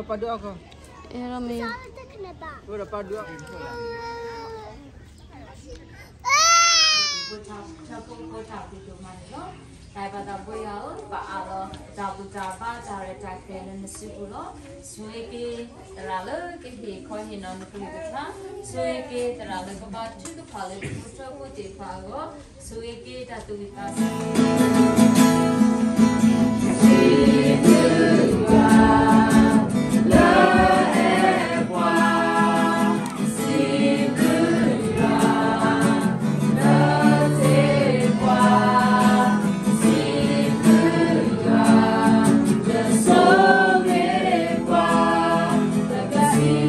ပာ်ဒုးအီၣ်ခီ, အဲၣ်ဒိးမ့ၢ်, ဝဲဒီးပာ်ဒုးအီၣ်, ဖိထၢဖိဖိထၢဖိဒိၣ်မးန့ၣ်လီၤ. တၢ်အဲၣ်ပှၤသးပှၢ်ယွၤဧၢ, ပအၢၣ်လီၤတၢ်ဘူၣ်တၢ်ဘါတၢ်ရဲၣ်တၢ်ကျဲၤလၢနစုပူၤလီၤ. ဆိၣ်ဂ့ၤက့ၤသရၣ်လၢကဟ့ၣ်ခီဟ့ၣ်နီၤနကလုၢ်ကထါ, ဆိၣ်ဂ့ၤက့ၤသရၣ်လၢကဘါထုကဖၣ်လၢဖိထၢဖိသ့ၣ်တဖၣ်အဂီၢ်, ဆိၣ်ဂ့ၤက့ၤတၢ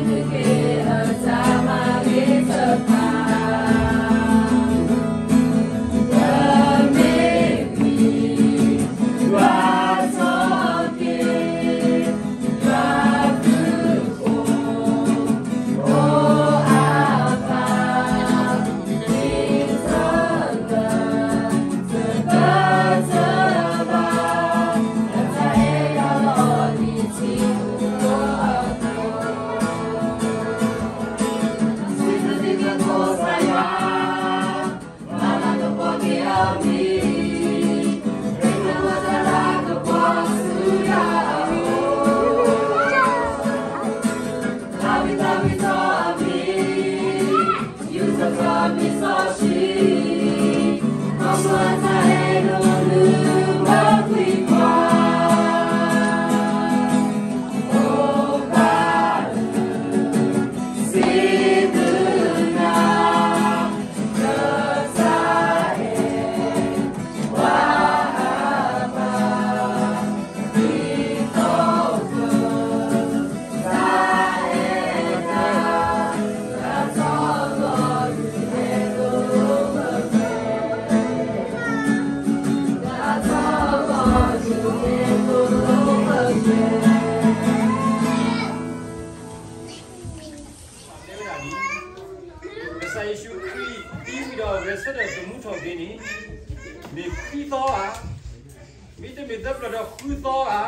်သူၣ်ဝံၣ်သးဆၢ တဲဝဲဒၣ်ဒ်အံၤ, ကစၢ်ယ့ၣ်ၡူးခရံာ်သံဝံၤဒီးဂဲၤဆၢထၢၣ်သမူထီၣ်က့ၤန့ၣ်, မ့ၢ်ခွံသီဧါ, မ့တမ့ၢ်သၢဖျၢၣ်ဒီးဃုသီဧါ,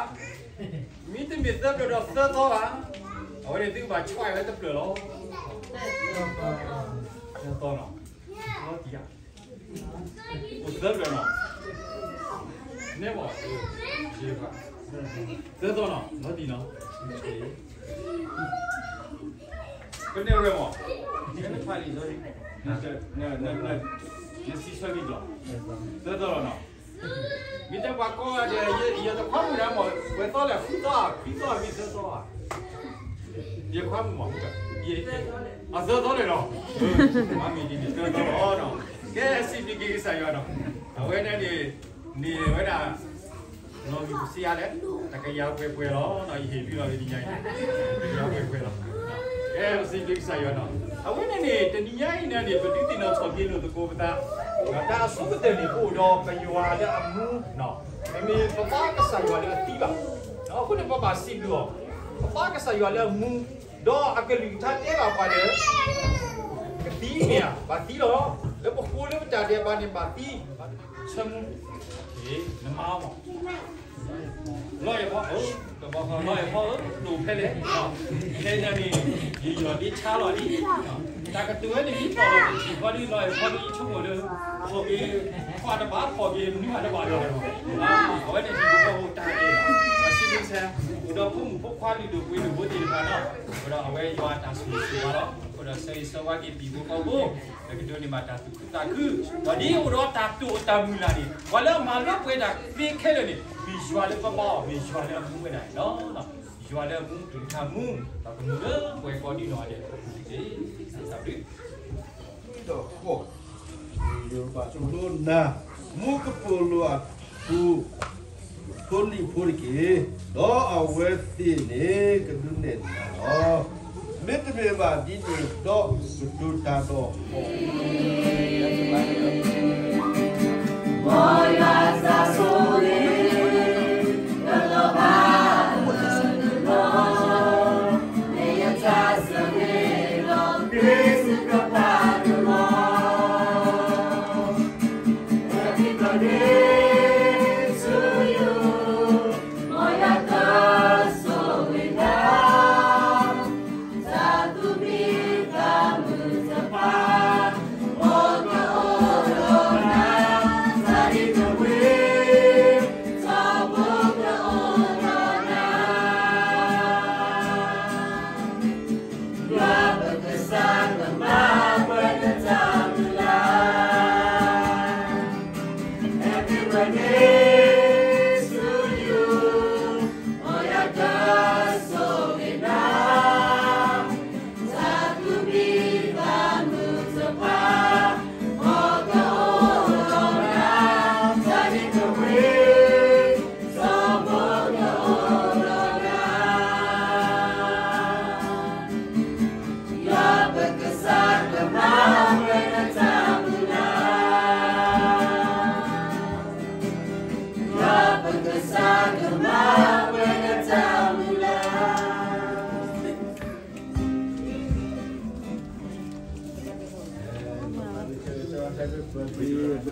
မ့တမ့ၢ်သၢဖျၢၣ်ဒီးသၢသီဧါ, အဝဲန့ၣ်သုကဘၣ်ဆှၢဝဲတဖျၢၣ်လီၤ. သၢသီနီၤ, သၢသီဧါ, အိၣ်သၢဖျၢၣ်နီၤ, နဲဘၣ်, သၢသီနီၤ, လီၤတံၢ်နီၤ, ကနဲၣ်ဝဲမး, နစံးဆၢက့ၤလီၤ, သၢသီလီၤနီၤ, မ့ၢ်တဲပှၤကိးဂၤဒဲး ယတခွါမုၣ်ဒၣ်မး, ပှဲၤသီလဲၣ်, ဃုသီဧါ, ခွံသီဧါ, မ့ၢ်သၢသီဧါ, ယခွါမုၣ်မး, အသၢသီလဲၣ်နီၤ, မ့ၢ်ဒ်န့ၣ်သၢသီလီၤနီၤ, ကဲစံးဘျုးက့ၤကစၢ်ယွၤနီၤ, အဝဲန့ၣ်န့ၣ် န့ၢ်ဝဲဒၣ် နီၢ်ဂံၢ်ပစံးယၤလဲၣ်, တကယၤပှဲၤပှဲၤလီၤ, ယဟ့ၣ်ဘျုးလီၤလၢတနံၤညါအံၤ, တကယၤပှဲၤပှဲၤလီၤ, ကဲစံးဘျုးကစၢ်ယွၤနီၤ, အဝဲန့ၣ်န့ၣ် တနံၤညါအံၤန့ၣ်န့ၣ် ပဒုးသ့ၣ်နီၣ်ထီၣ်က့ၤလိာ်သကိးပသး, တၢ်အဆိကတၢၢ်န့ၣ် ပအိၣ်ဒီးပယွၤလၢအမူ, မ့မ့ၢ်ပဘါကစၢ်ယွၤလၢအသံဘၣ်, အဃိန့ၣ် ပဘၣ်စံးဘျုးအီၤ, ပဘါကစၢ်ယွၤလၢအမူ, ဒီးအကလုၢ်ကထါတဲဘၣ်ပှၤလၢ ကသံမ့ၢ်ဧါ, ဘၣ်သံလီၤ, လၢပဃိလၢပတၢ်ဒဲးဘးန့ၣ် ဘၣ်သံ, ဆၢမူ, နမါမး, လီၤအဲၣ်ဖီ, တဘီဃီလီၤအဲၣ်ဖီဧၢ, ဒိၣ်ဖဲလဲၣ်, ဖဲန့ၣ်န့ၣ် ယယီၢ်ဒ့ဆါလီၤလံ, တၢ်ကတိၤဝဲန့ၣ် ယထီၣ်လီၤတထံၣ်ဃီဒ်လီၤအဲၣ်ဖီဒ်ယဆိကမိၣ်လၢ ဖီၣ်က့ၤခွါတဘၣ်, ဖီၣ်က့ၤမနုၤတဘၣ်လီၤ, အဝဲန့ၣ်ဒ်ပှၤဟိၣ်တၢ်အဲၣ်လီၤ, အစံးဘျုးစဲ, အိၣ်ဒီးဖိမုၣ်ဖိခွါလုၢ်ဒိၣ်ပှ့ၤဒိၣ်ဖိသ့ၣ်တဖၣ်နီၤ, အိၣ်ဒီးအဝဲယွၤအတၢ်ဆိၣ်ဂ့ၤဆိၣ်ဝါလီၤ, အိၣ်ဒီးဆၢဂ့ၤဆၢဝါက့ၤပံၤဖိကီၢ်ဖိ, ဒီးကဒိးန့ၢ်ဘၣ်တၢ်သူၣ်ခုသးခု, ဒီးဒ်အိၣ်ဒီးတၢ်တိာ်အတၢ်မုၢ်လၢ်န့ၣ် ပှၤလၢအမၤလၢပှဲၤတၢ်သ့ခဲလၢာ်န့ၣ် မ့ၢ်ယွၤလၢပဘါအီၤ, မ့ၢ်ယွၤလၢအမူဝဲဒၣ်န့ၣ်လီၤ. ယွၤလၢအမူကလုၢ်ကထါမူ, ဒီးကမူလၢပှၤကိးဒ်နီၢ်ဂၤဒဲးအပူၤတက့ၢ်. တၢ်ဘျုး ဒီးဃိး, ယိၤဘး ကလိနၤ, မူကပိာ်လိၤအဖိ, ဖိနံၣ်ဖိတက့ၢ်. ဒီးအဝဲသ့ၣ်န့ၣ်ကဒုးနဲၣ်နၤလီၤ. မ့တမ့ၢ်ဘၣ်ဒ်န့ၣ်ဒီး ကတိၤတၢ်ဒီး Happy birthday to you.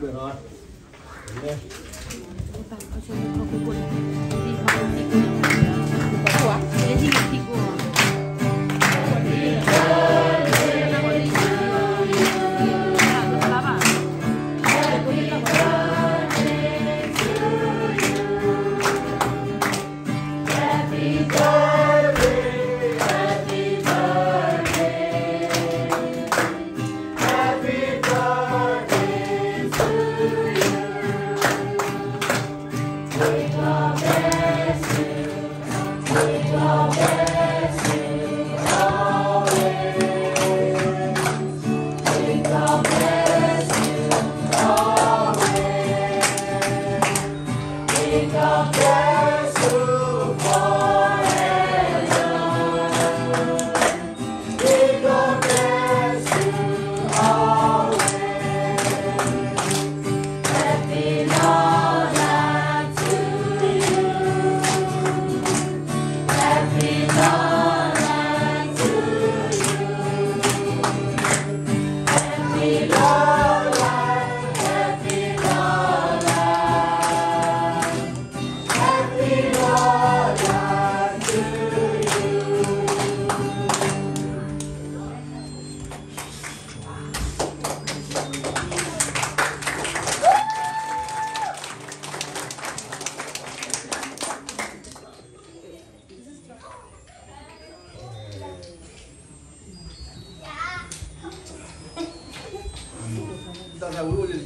တၢ်သးဝံၣ်အိၣ်လၢ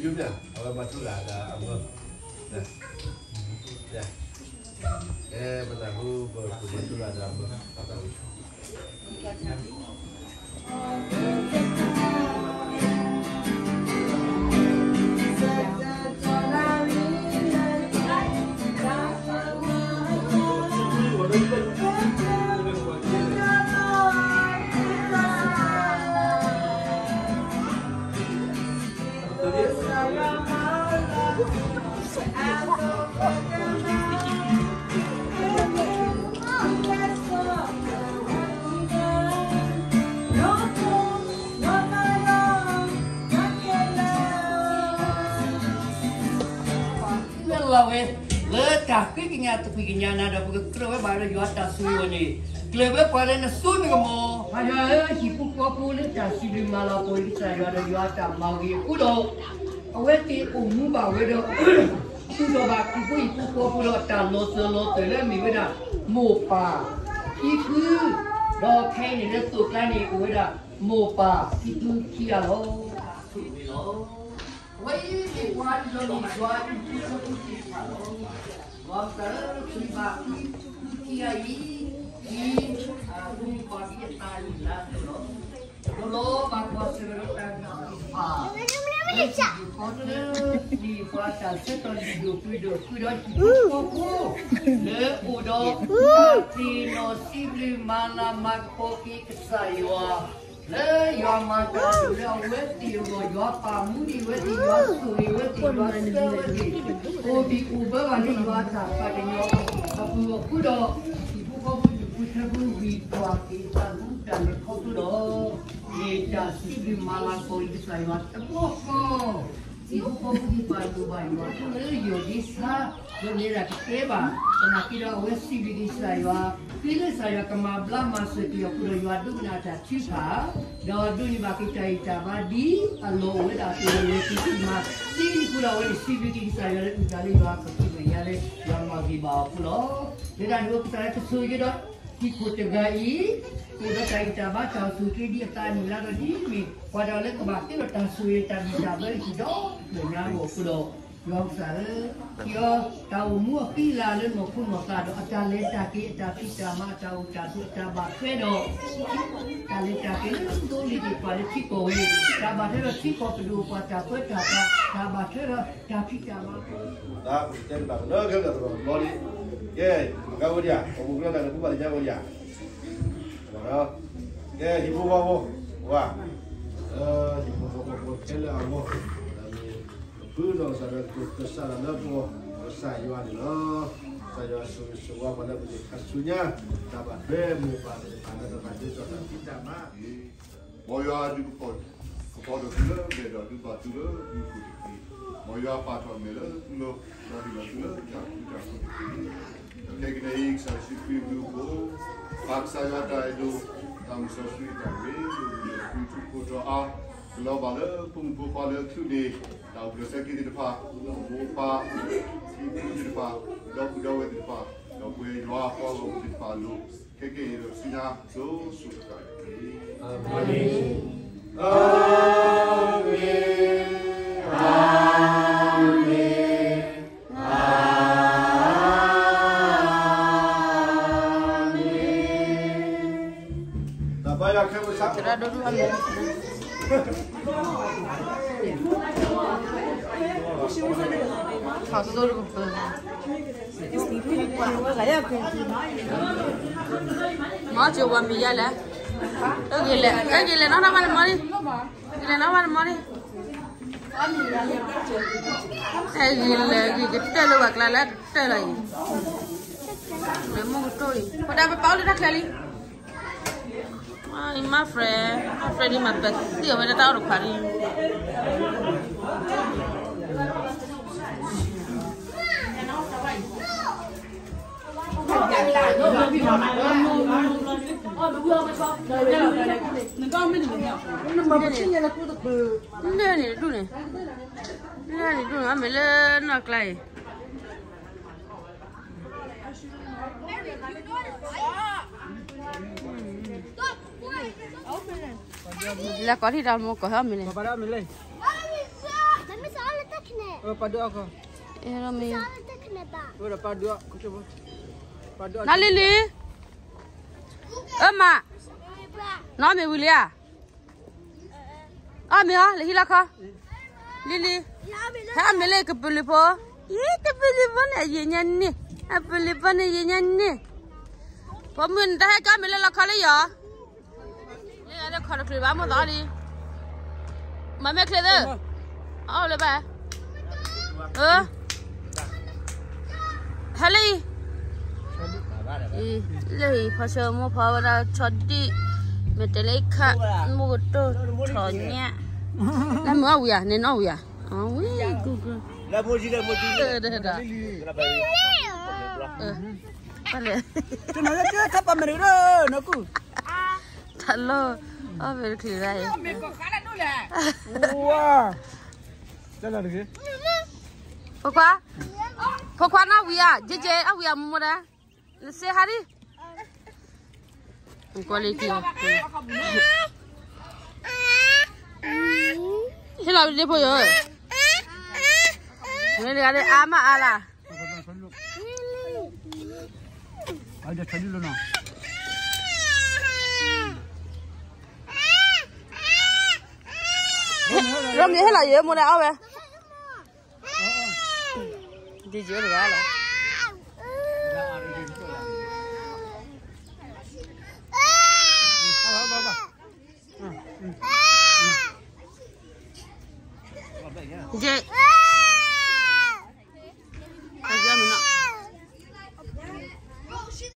ယုၢ်မ့ၢ် အဝဲမၤထူရၤဒီးအမၢ, ပသးဝံၣ်ပမၤထူရၤဒီးအမၢ တၢ်သးဝံၣ် လၢလီၤဝဲ လၢတၢ်ဃ့ကညးတပှံၤကညးနၤဒီး ပကကြၢးဝဲဘၣ်ဒီးယွၤတၢ်ဆိၣ်ဂ့ၤန့ၣ်, ကျၢၤဝဲပှၤလၢနစိနကမီၤ, ဟါယွၤဧၢ, ဟံၣ်ဖိဃီဖိလၢတၢ်စံးဘျုးမၤလၤကပီၤအံၤ ကစၢ်ယွၤဒီးယွၤအတၢ်မၤဂ့ၤအဃိဒီး, အဝဲသ့ၣ်အိၣ်မူဘၣ်ဝဲဒီး သူၣ်ထီၣ်ဘၣ်ခရံာ်ဖိဟံၣ်ဖိဃီဖိဒီးအတၢ်လီၤစၢၤလီၤသွဲၣ်လၢအမ့ၢ်ဝဲဒၣ် မိၢ်ပၢ်, ဖံဖု, ဒီးခဲအံၤန့ၣ်လၢသိးကျါန့ၣ် အိၣ်ဝဲဒၣ် မိၢ်ပၢ်ဖံဖုခံဂၤလီၤ. အဝဲအံၤမ့ၢ်ပှၤလီၤလံၤယွၤအံၤ ဖံဖုသ့ၣ်တဖၣ်လီၤ. မ်ကစၢ်ဧၢ, ပဘၣ်ဖံဖုခံဂၤအံၤ, ဖံဖုပှၤကံအသးလံၤလၢအသိးလီၤ. ဒီးလီၤဘၣ်ကွၢ်ဆၢၣ်မဲာ်ဒီးတၢ်ဂ့ၢ်သ့ၣ်တဖၣ် လၢဟံၣ်ဖိဃီဖိလၢ ဟံၣ်ပှၤတၢ်ဆၢကတီၢ်လုၢ်ဒိၣ်ပှ့ၤဒိၣ်ဃုာ်ဒီးဟံၣ်ဖိဃီဖိ လၢအိၣ်ဒီးတၢ်သ့ၣ်နီၣ်စံးဘျုးမၤလၤမၤကပီၤက့ၤကစၢ်ယွၤ လၢယွၤမၤတၢ်ဒိၣ်လၢအဝဲသ့ၣ်အဂီၢ် ယွၤပာ်မူဒံးအဝဲသ့ၣ် ယွၤဆိၣ်ဂ့ၤအဝဲသ့ၣ် ယွၤဆှၢအဝဲသ့ၣ် အိၣ်ဘံၣ်အိၣ်ဘၢဘၣ်လၢယွၤအတၢ်ပာ်ကညီအပူၤအဃိဒီး ဟံၣ်ဖိဃီဖိလုၢ်ဖိထၢဖိဝံၤကွၢ်က့ၤတၢ်မူတၢ်လဲၤခီဖျိဒီး မ့ၢ်တၢ်စံးဘျုးမၤလၤကပီၤက့ၤကစၢ်ယွၤတဘျီဃီ ဟံၣ်ဖိဃီဖိသ့ၣ်တဖၣ်လိၣ်ဘၣ်ယွၤအဃိလၢယိၤဒ့ဆါ လၢမ့ၢ်ဒၣ်ကတဲဘၣ် သနာ်က့ဒီးအဝဲစံးဘျုးက့ၤကစၢ်ယွၤ ဃ့လၢကစၢ်ယွၤကမၤဘျါမၤစၢၤက့ၤအဃိဒီး ယွၤဒိကနၣ်တၢ်ထုကဖၣ် ဒီးဒိးန့ၢ်ဘၣ်က့ၤတၢ်ဂံၢ်တၢ်ဘါဒ်အလီၢ်အိၣ်ဝဲဒၣ်အသိး လဲၤက့ၤဆူမၤ သ့လံအဃိဒီး အဝဲန့ၣ်စံးဘျုးက့ၤကစၢ်ယွၤလၢအုၣ်သးလၢယွၤကပူၤကယၤလၢ ယွၤမၤဂ့ၤဘၣ်အီၤအဃိလီၤ. လၢတၢ်န့ၣ်အဃိ ကစၢ်ယွၤကဆိၣ်ဂ့ၤက့ၤဒီး ဟံၣ်ခိၣ်တဂၤအံၤ အိၣ်ဒီးတၢ်ဂံၢ်တၢ်ဘါတၢ်အိၣ်ဆူၣ်အိၣ်ချ့ဒ်အသးနံၣ်လါဒီးဒ်မ့ၢ် ပှၤတဂၤလၢကဘၣ်ကဲထီၣ်တၢ်ဆိၣ်ဂ့ၤတၢ်ဘံၣ်တၢ်ဘၢအဟံၣ်ဒီဖျၢၣ်ညါအဂီၢ်အဃိဒီး ယွၤကစၢ်ဧၢ, က့ၤအီၤတၢ်အိၣ်မူအဃံအလၤလၢနီၢ်ခိနီၢ်သးဒီး အတၢ်လဲၤတၢ်က့ၤ အတၢ်ဖံးတၢ်မၤ အတၢ်အိၣ်တၢ်ဆိး အတၢ်ဘၣ်ထွဲဒီး တၢ်လဲၤတၢ်က့ၤလၢသိလ့ၣ်သ့ၣ်တဖၣ်လၢထံကီၢ်ဝဲန့ၣ် တၢ်ဘၣ်ထွဲဒီးထံကီၢ်ပဒိၣ်ပှၤတၢ်ပၢတၢ်ပြး တၢ်ဘၣ်ထွဲဒီးတၢ်ဖံးတၢ်မၤ တၢ်တဲတဘၣ်ကလၢခဲလၢာ်တဘျီလံ, ကဲ, မကါဝဲဒၣ် ပမူကျၢၢ်တၢ်န့ၣ် ပူၤဘၣ်လၢညါဝဲဒၣ်, ကဲ ဟံၣ်ဖိဃီဖိ, ဝါ, ဟံၣ်ဖိဃီဖိခဲလၢာ်အဂီၢ်, ဖုနီၢ်ကစၢ်ဒီးကစၢ်လၢပဂီၢ် ကစၢ်ယွၤန့ၣ်လီၤ. ကစၢ်ယွၤဆိၣ်ဂ့ၤဆိၣ်ဝါပှၤလၢပကခါဆူညါ, တၢ်ဘၣ်ထွဲမိၢ်ပၢ်သ့ၣ်တဖၣ်လၢတၢ်ဘၣ်ထွဲစီၤတၢ်ဖံးတၢ်မၤ မ်ယွၤဒုးကပီၤ, ကပီၤဒိၣ်သုလၢမဲာ်ဒီးဒုးဘၣ်သုလၢမူခိၣ်တက့ၢ်. မ်ယွၤပာ်ထီၣ်အမဲာ်လၢသုလိၤ, ဒီးဟ့ၣ်လီၤသုလၢတၢ်ဃူတၢ်ဖိးတက့ၢ်. ဒီးခဲကနံၣ်အံၤ ကစၢ်ယ့ၣ်ၡူးခရံာ်အဘျုးအဖှိၣ်, ပၢ်ကစၢ်ယွၤအတၢ်အဲၣ်ဒိၣ်, တၢ်မုၢ်စီဆှံအတၢ်ဂ့ၤ, ဒီးခရံာ်ထူးခိၣ်တီအါ, ကလီၤဘၣ်လၢဖိမုၣ်ဖိခွါလၢအချုးန့ၢ် တၢ်အိၣ်ဖျဲၣ်ဆၢက့ၤသ့ၣ်တဖၣ်, ဒီးမိၢ်ပၢ်, ဟံၣ်ဖိသ့ၣ်တဖၣ်, ဒီပုၢ်ဒီဝဲၢ်သ့ၣ်တဖၣ်, ဒီးပဝဲယွၤအပှၤဂီၢ်မုၢ်သ့ၣ်တဖၣ်အလိၤ, ခဲကနံၣ်အံၤဒီးဆူညါအစိၤစိၤတကးတက့ၢ်. အၤမ့ၣ်, အၤမ့ၣ်, အၤမ့ၣ်, အၤမ့ၣ်. တၢ်ဘါယွၤခဲမုၢ်ဆါ, ထီၣ်စိတကပၤ, မ့ၢ်ကဝၤမံၤယါလဲၣ်, အဂ့ၤလဲၣ်, အဂ့ၤလဲၣ်နီၢ်နီၢ်ဘၣ်လၢမီၢ်လံ, ဂ့ၤလဲၣ်နီၢ်ဘၣ်လၢမီၢ်လံ, အဂ့ၤလဲၣ်, ဂ့ၤကတၢၢ်လၢပှၤကျါလၢကတၢၢ်လီၤအံၤ, လၢမုၢ်ကတိၢ်အံၤ, ဖိဒါပပာ်အိၣ်လၢတၢ်ချၢလံ. အံၤမ့ၢ် friend, မ့ၢ် friend ဒ်မၤပသံအီၤဝဲဒၣ်တၢ်အီၣ်တခွါဒ် လၢန့ၣ်တဒူၣ်န့ၣ်, လၢန့ၣ်တဒူၣ်န့ၣ်, အမ့ၢ်လၢနီၢ်ကျါအံၤ လဲၤကိးထံၣ်တၢ်မိၢ်ကိးဟဲအီၣ်မ့ၤလဲၣ်, နလံၤလံၤ, အၢမး, နအီၣ်မ့ၤဝံၤလံဧါ, အီၣ်မ့ၤအီၤ လဲၤဟံးလီၤခီ, လံၤလံၤ, ဟဲအီၣ်မ့ၤလၢကပလံၤဖိ, ယံၤကပလံၤဖိန့ၣ် ယံၤညါန့ၣ်, အပလံၤဖိန့ၣ် ယံၤညါန့ၣ်, ဖိမုၣ်နတၢ်ဟဲကီၣ်မ့ၤလၢလီၤခီလၢယီၤ လၢယၤလၢခီတချုးဘၣ်မိၢ်သးအီၤလံ, မၤမ့ၢ်ချ့သၢ, အအိၣ်လၢဘၣ်, အၢ, ဟဲလံ, လၢဟံၣ်ဖီဆၢမိၢ်ဖီဝဲဒၣ်ဆီဒံၣ်, မ့ၢ်တဲလၢခါ, မိၢ်ကတိၢ်ထီၣ်ညါ, လၢမုၢ်အီၣ်ဝံၤဧါ, န့ၣ်နအီၣ်ဝံၤဧါ, အဝံၤ, လၢမိၢ်ကတိၢ်, တၢ်လီၢ်, အီၣ်မ့ၤတချုးဒၣ်အံၤ, ဖိခွါ, ဖိခွါနအီၣ်ဝံၤဧါ, ကဲကဲ, အီၣ်ဝံၤဧါ မိၢ်ဒၣ်, နစ့ဟါဒံး, ကွၢ်လံက့ၤ, ဟ့ၣ်လီၤဒ့ဖိယီၤ, မ့ၢ်တဂၤဒ်အါမးအါလၢ် ရိမ့ၤဟ့ၣ်လီၤယဲမိၢ်ဒၣ်အီၣ်ဝဲ, ဒ်ယဲတဂၤလီၤ, ယဲ